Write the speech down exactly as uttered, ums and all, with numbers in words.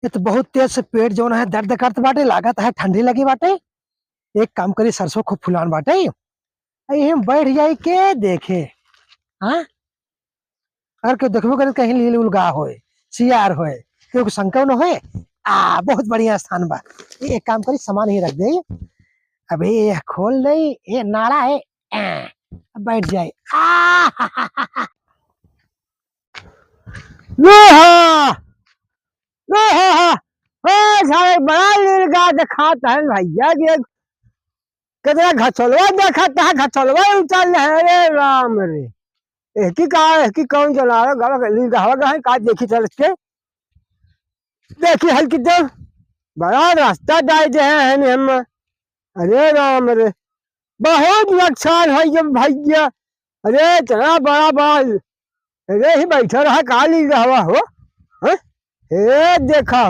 ये तो बहुत तेज से पेट जौन है दर्द करत बाटे, लागत है ठंडी लगी बाटे। एक काम करी, सरसों खूब फुलान बाटे, यहीं बैठ जाई के देखे। हाँ, अगर केहू देखबो करे, कहीं लील उल गा होए, सियार होए, केहू के शंका न होए। आ, बहुत बढ़िया स्थान बा। ये एक काम करी, सामान ही रख दे। अबे ये खोल नहीं, ये नाड़ा है। आ, बैठ जाए। आ, लोहा, लोहा, ओ सारे बड़ा लील गा दिखात है भैया, ये कितना घचलवा देखत है, घचलवा उतर है। अरे राम रे, एहकी का, एहकी कौन जनावर गवा लील गहवा गहन का देखी चलत के? देखी हल कितना बड़ा रास्ता डाल दे हैं हम। अरे राम रे, बहुत नुकसान है ये भैया। अरे इतना बड़ा बड़ा, अरे ही बैठा रहा का लील गहवा हो? हाँ? ए देखा,